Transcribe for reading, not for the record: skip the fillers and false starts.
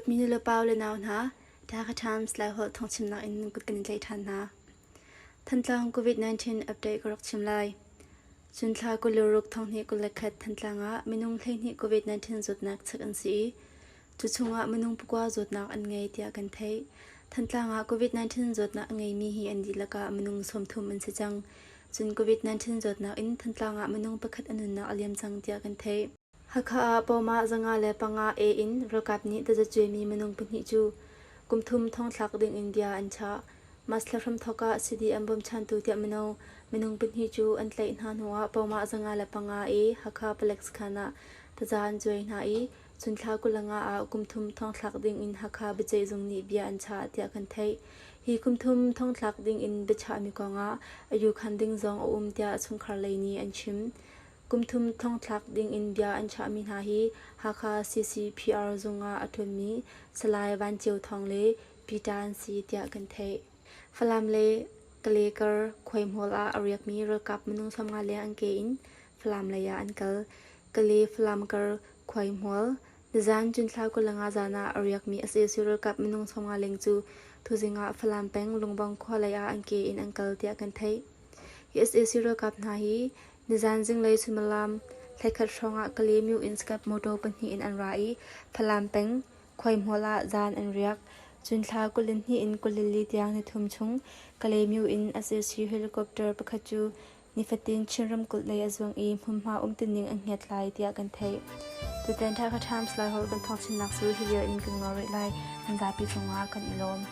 Dawtmi nulepa le nau hna, Dhaka Times Laiholh thawngchimnak in kut kan in tlaih ṭhan hna. Thantlang COVID-19 update ka rak chim lai. Cun thla 26 thonghnih 21 Thantlang ah minung 12 COVID-19 zawtnak chek an si i cu chungah minung pakua zawtnak an ngei tiah kan theih. Thantlang ah COVID-19 zawtnak a ngeimi hi an dihlak ah minung 30 an si cang. Cun COVID-19 zawtnak in Thantlang ah minung pakhat a nunnak a liam cang tiah kan theih. Hakha ah pawmah 505 A in ralkap nih tazacuaimi minung pahnih cu kum thum thongthlak dingin bia an chah. March thla hramthawk ah CDM bawmchantu tiah mino minung pahnih cu an tlaih hna hnuah pawmah 505 A Hakha palek sakhan ah taza an cuai hna i cun thla 25 ah kum thum thongthlak dingin Hakha biaceihzung nih bia an chah tiah kan theih. Hi kum thum thongthlak dingin biachahmi kongah a yukhan ding zong a um tiah chungkhar lei nih an chim. Kum thum thongthlak dingin bia an chahmi hna hi Hakha CCPR zung ah a ṭuanmi Salai Van Ceu Thawng le Peter an si tiah kan theih. Falam le Kalay kar khuaihmual ah a riakmi ralkap minung 50 leng an ke in Falam lei ah an kal. Kalay Falam kar khuaihmual nizan June thla 25 zan ah a riakmi sac ralkap minung 50 leng cu tuzing ah Falam peng Lungbang khua lei ah an ke in an kal tiah kan theih. Hi sac ralkap hna hi Nizan zinglei suimilam 11 hrawngah Kalaymyo in Skype motor pahnih in an ra i Falam peng Khuaihmual ah zan an riak. Cun thla 22 in 24 tiang nithum chung Kalaymyo in sac helicopter pakhat cu nifatin Chin ramkulh lei a zuang i hmunhma umtuning an hngiat lai tiah kan theih. Tutan Hakha Times Laiholh kan thawngchimnak cu hi vial in kan ngol rih lai. Nan zapi cungah kan i lawm.